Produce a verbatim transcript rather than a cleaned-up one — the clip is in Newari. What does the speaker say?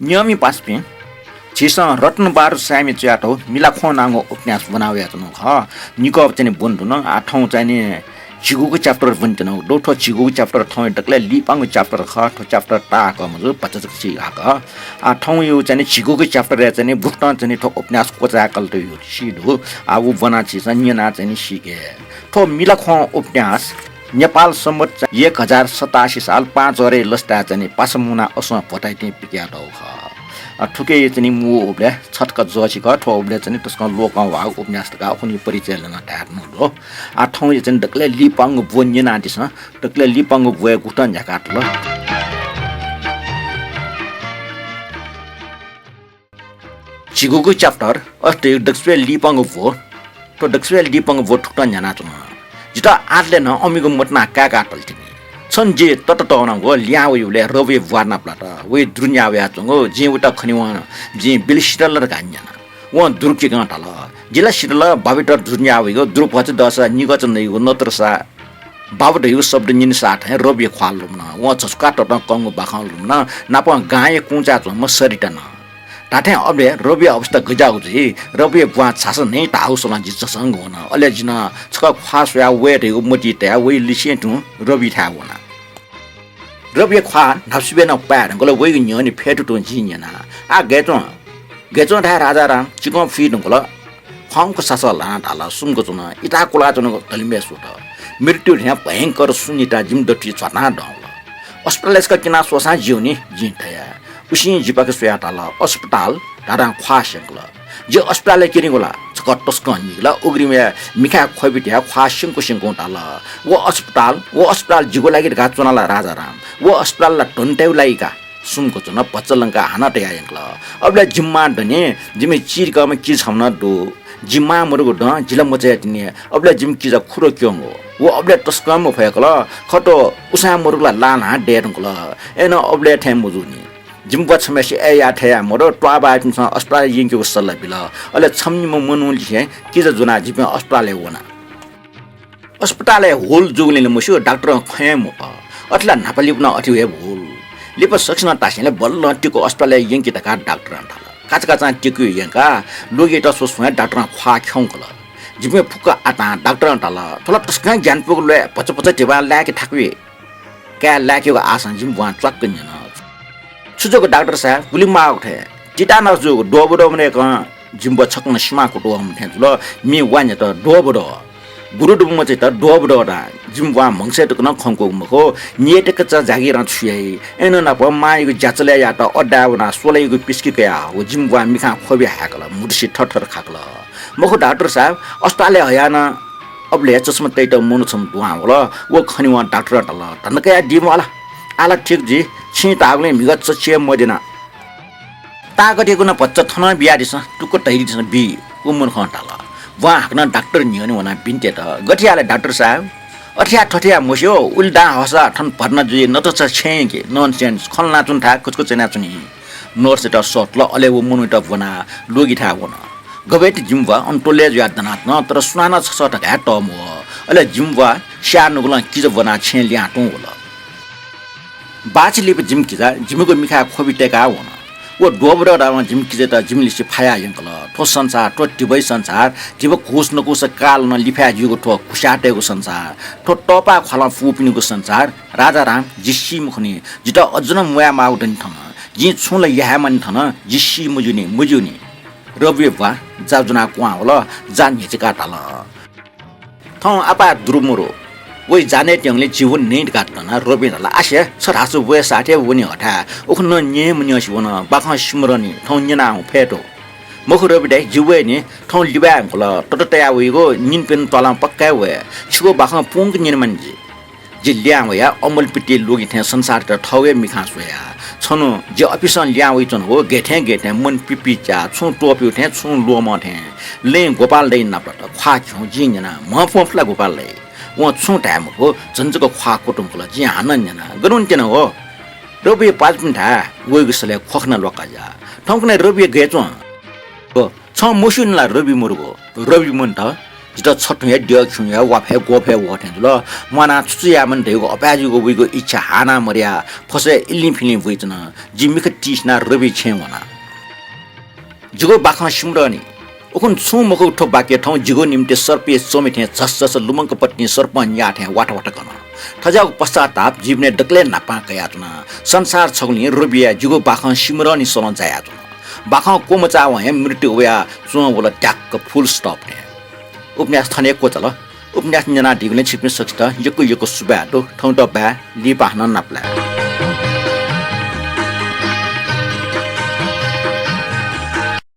न्यंमि पासापिं, झीसं रत्नबहादुर साय्‌मि च्वयातःगु मिलाख्वं नांगु उपन्यास ब्वना वयाच्वनागु खः। निकः चाहिँ नि ब्वने धुन। आः थौं चाहिँ नि झिगूगु chapter ब्वनेत्यनागु दु। थ्व झिगूगु chapter थौं दकलय् लिपांगु chapter खः। थ्व chapter ताःहाकः मजू, भचा जक सीहाकः। आः थौंयागु चाहिँ नि झिगूगु chapter-य् चाहिँ नि गुकथं चाहिँ नि थ्व उपन्यास क्वचाय्‌कल धइगु सी दु। आः व ब्वनाः झीसं न्यनाः चाहिँ नि सीके। थ्व मिलाख्वं उपन्यास नेपाल संवत् एक हजार सतासी साल पाँच गते लसताय् चाहिँ नि पासा मुनाः असं भ्वताइतिं पिकयातःगु खः। अ, थुकिया चाहिँ नि मू उबलय् छथ्क जःसिक, थ्व उबलय् चाहिँ नि तसकं लोकंह्वाःगु उपन्यास धकाः उखुन्हु परिचय ल्यनाः धायेधुन दु। आः थौंया चाहिँ नि दकलय् लिपांगु ब्व न्यनादिसँ, दकलय् लिपांगु ब्वय् गुकथं न्ह्याकातल। झिगूगु chapter, अथे दकलय् लिपांगु ब्व। थ्व दकलय् लिपांगु ब्व थुकथं न्ह्यानाच्वन। जितः आदलय् नं अमिगु मतिना काय्‌कातल तिनि। छन्हु जि ततःधंगु लिहां वइबलय् रबिया ब्वाः नापलात। वइ दुरु न्याः वयाच्वंगु जिं वइत खनेवं जिं बिल सिधल धकाः न्यना। वं दुरु किकं धाल, जि ला सिधल, बाबुइत दुरु न्याः वइगु, दुरु भचा दःसा निगःचा नइगु, नत्रसा बाबु धइगु शब्द न्यनेसाथं रबिया ख्वाः लुमन। वं झसुकाः ततं कंगु बाखं लुमन, नापं गांया कुंचाय् च्वंम्ह सरिता नं। धात्थें अबलय् रबिया अवस्था गज्याःगु जुइ? रबिया ब्वां झासँ न्हय् धाःगु स्वलं जि झसंक वन। अले जिं छकः ख्वाः स्वयाः वये धइगु मतिइ तयाः वइ लिसें तुं रबिथाय् वना। रबिया ख्वाः न्हापासिबय् नं पाये धुंकल, वइगु न्ह्यःने फ्यतुतुं जिं न्यना। आः गय् च्वं, गय् च्वं धाये राजाराम, चिकं फुइ धुंकल। ख्वाउँक सासः ल्हानाः धाल, सुम्क च्वन, इताः कुलाच्वनागु धलिमय् सुत। मृत्यु थें भयंकर शून्यता जिमि दथुइ झ्वातां दं वल। अस्पतालय् छकः क्यना स्वःसां ज्यू नि, जिं धया। उसिं जिपाखे स्वयाः धाल, अस्पताल धाधां ख्वाः स्यंकल। जि अस्पतालय् क्यनीगु ला? छकः तसकं निगल, उघ्रिमय् मिखाय् ख्वबि तयाः ख्वाः स्यंकु स्यंकुं धाल, व अस्पताल, व अस्पताल जिगु लागि धकाः च्वना ला राजाराम? व अस्पताल ला धनताया लागि का? सुम्क च्वन, भचा लंकाः हानं तयाः यंकल। अबलय् जिमि मां दनि, जिमि चिधिकःम्ह किजा छम्ह नं दु। जिमि मां मदुगु दँ जि ला मचायातिनि। अबलय् जिमि किजा खुदँ क्यंगु। व अबलय् तसकं मफय्‌कल। खः, उसाँय् मदुगु ला लाहां लाहां दये धुंकल। अय्‌नं अबलय् थें मजूनि। जिमि ब्वा छम्हय्‌सित अय्‌याः थथे याये मदु, त्वाःबाःपिन्सं अस्पतालय् यंकेगु सल्लाह बिल। अले छम्ह निम्ह मनूलिसें किजा ज्वनाः जिपिं अस्पतालय् वना। अस्पतालय् हुल जूगुलिं ला मस्यू, डाक्टरं खँ हे मफः। अथे ला न्हापा लिपा नं अथे हे हुल। लिपा सकसिनं तासेंलि बल्लं तिकु अस्पतालय् यंकि धकाः डाक्टरं धाल। काचाकाचां तिकु यंकाः ल्वगियात स्वस्वयां डाक्टरं ख्वाः खिउँकल। जिपिं फुक्क आतां डाक्टरं धाल, थ्व ला तसकं ग्यानापुगु ल्वय्, भचा भचा धिबां लाय्‌के थाकुइ। काय् लाय्‌केगु आशां जिमि ब्वां च्वाक्क न्यन। छु जूगु डाक्टर साहेब, गुलि माःगु थें? टिटानस जूगु, द्वःबद्वः मनय्‌कं जिमि ब्वा छकः नं सिमा कुतुं वःम्ह थें जुल। मि वा न्ह्यत द्वःबद्वः, गुरु दुबु मचायात द्वःबद्वः धां। जिमि ब्वां म्हगसय् तक नं खंकूगु मखु। न्यय्‌तक चा जागिरं छु याइ? अय्‌नं नापं मांयागु ज्याचलय् यायेत अड्डाय् वनाः स्वलाइगु पिस्कि कयाः व जिमि ब्वां मिखां ख्वबि हाय्‌कल, म्हुतुसि थरथर खाकल। मखु डाक्टर साहेब, अस्पतालय् हयाः नं अबलय् चस्मा तयातःम्ह मनू छम्ह दुहां वल। व खनेवं डाक्टरं धाल, धन्दा कयादीम्ह ला? आः ला ठीक जुइ, छिं धाःगुलिं म्हिगः चच्छि हे मद्यना। ताकत यक्व नं भचा थनं बियादिसँ, टुक्क धयादिसँ बी। व मनुखं धाल। ब्वां हाकनं डाक्टर न्ह्यःने वनाः बिन्ति यात, गथे याये ले डाक्टर साहेब? अथे याये थथे याये मस्यू, उलि दां हःसा थन भर्ना जुइ, नत्रसा छेँय् यंकि, nonsense, खँ ल्हानाच्वने थाय् कुचकुच यानाच्वनी। नर्सयात सःतल, अले व मनूयात ब्वनाः ल्वगिथाय् वन। गबय् ति जिमि ब्वा अन त्वलय् जुयाः दनाच्वन, तर सुनानं छसः धकाः हे तःमवः। अले जिमि ब्वा स्याः नुगलं किजा ब्वनाः छेँय् लिहां तुं वल। बाःछि लिपा जिमि किजा जिमिगु मिखाय् ख्वबि तय्‌काः वन। व द्वःबद्वः धाःम्ह जिमि किजायात जिमि लिसे फायाः यंकल। थ्व संसार, थ्व धिबा संसार, धिबा घुस नकूसा कालं लिफाय् जुइगु थ्व घुस्यातय्‌गु संसार, थ्व तःपाः ख्वालं पूपिनिगु संसार, राजाराम, जि सी मखुनि, जितः अझ नं म्वाये माःगु दनि थन। जिं छुं ला याये हे मानि थन, जि सी मज्यूनि, मज्यूनि। रबिया ब्वां जा ज्वनाः क्वहां वल, जा न्ह्यचिकाः धाल। थौं आपाः दुरु मरु। वइ जा नयेत्यंगुलिं जि वने नि धकाः धनाः रबिं धाल, आसे, छ धाःसा वये साथय् वने हथाय्। उखुन्हु नं न्यँ हे मन्यंसे वन, बाखं सिमरनि, थौं न्यनाः हुँ फय्‌तु। मखु रबि दाइ, जि वये नि, थौं लिबाय् धुंकल, तत तयाः वइगु निन्हु प्यन्हु त्वालं पक्का हे वये। छिगु बाखं पूवंक न्यने मानि जि। जि लिहां वयाः अमूल्य प्रीतिया ल्वगिथें संसारयात थःगु हे मिखां स्वया। छन्हु जि अफिसं लिहां वइच्वनागु गय्‌थें गय्‌थें मन पिपिच्या, छुं त्वःप्यू थें, छुं ल्वःमं थें। लँय् गोपाल दाइ नापलात, ख्वाः खिउँ जिं न्यना, म्हं प्वंफु ला गोपाल दाइ? वं छुं धाये मफु, झन जक ख्वाः क्वतुंकल, जिं हानं न्यना। गन वनेत्यनागु? रबिया पाजुपिन्थाय्, वइगु सलय् ख्वखना ल्वाकाः जा। थौंकन्हय् रबिया गय् च्वं। छं मस्यूनि ला रबि मरुगु? रबि मन्त। जितः छथुं हे द्यः खिउँया, वाफय् ग्वःफय् वः थें जुल। म्वानाः छु छु यायेमानि धइगु अपाय्‌जुयागु वइगु इच्छा हानं मदयाः फसय् इलिंफिलिं वइच्वन। जि मिखा चिसिना रबि छेँ वना। जिगु बाखं सिमरनी। उखुन्हु छुं मखु थ्व वाक्य थौं जिगु निम्ति सर्पया च्वमि थें झसझस लुमंक पतिनि सर्पं न्याः थें वात वात गन। थज्याःगु पश्चाताप जीवनय् दकलय् न्हापां कयाच्वना। संसार छगुलिं रबिया जिगु बाखं सिमरनी सलं जायाच्वन। बाखं क्वमचावं हे मृत्यु वयाः च्वं वल ध्याक्क full stop थें। उपन्यास थन हे क्वचाल। उपन्यास न्यनादीगुलिं छिकपिं सकसित यक्व यक्व सुभाय् दु। थौंयात बाय्, लिपा हानं नापलाये।